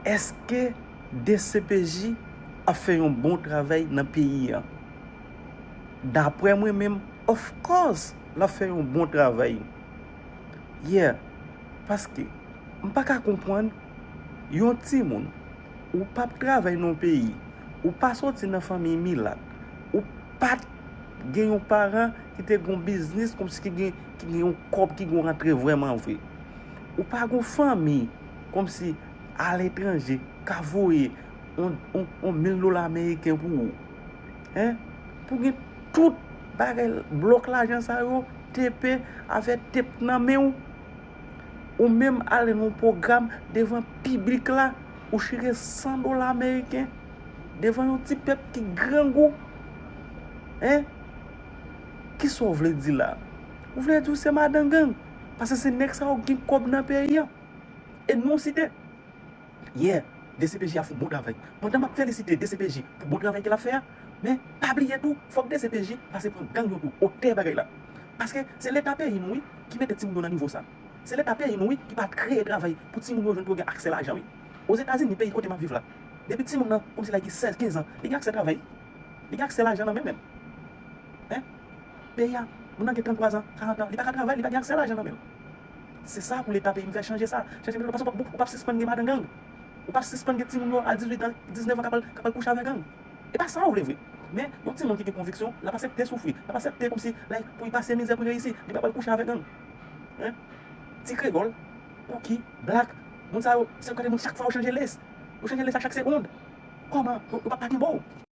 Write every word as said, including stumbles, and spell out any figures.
Èske D C P J ap fè yon bon travay nan peyi a? Daprè mwen menm, of course, l ap fè yon bon travay. Yeah, paske m pa ka konprann yon timoun, ou p ap travay nan yon peyi, ou pa soti nan fanmiy milat, ou pa t gen yon paran ki te gen yon biznis kòmsi ki gen, ki gen yon kòb ki gen yon rantre vrèman vre. Ou pa gen yon fanmi kòmsi aletranje ka voye yon, yon, yon mil dola ameriken pou ou. Hein? Pou gen tout bagay, blòk lajan sa yo, T P, avè tep nan men w. Ou menm ale nan yon pwogram devan piblik la, ou chire san dola ameriken devan yon ti pèp ki grangou. Hein? Kisa w vle di la? Ou vle di w se madan gang? Paske se nèg sa yo ki gen kòb nan peyi a. E non site. Yeah, D C P J ap fè yon bon travay. Pandan m ap felisite D C P J pou bon travay ke l ap fè a, men pa bliye tou, fòk D C P J pase pran gang yo tou, otè bagay la. Paske se leta peyi nou, wi, ki mete timoun yo nan nivo sa. Se leta peyi nou, wi, ki pa t kreye travay pou timoun yo jwenn pou yo gen aksè lajan, wi. Ozetazini, peyi kote m ap viv la, depi timoun nan kòmsi l gen sèz, kenz an, li gen aksè travay. Li gen aksè lajan nan men l menm. Hein? Peyi a, moun nan gen tranntwa zan, karant an, li pa ka travay, li pa gen aksè lajan nan men l. Se sa pou leta peyi m fè chanje sa. Chanje metòd, paske ou p ap, ou p ap sispann gen madan gang. Ou p ap sispann gen timoun yo a dizuit an, diznèf an k ap al, k ap al kouche avè gang. E pa sa ou vle vre. Men, yon timoun ki gen konviksyon, l ap aksepte soufri. L ap aksepte kòmsi, like, pou li pase mizè, pou li reyisi, li pa pral kouche avè gang. Hein? Ti kreyòl, kouki, blak, moun sa yo, se kote moun chak fwa yo chanje les. Yo chanje les a chak segonn. Kòman? Yo, yo p ap pa gen bò.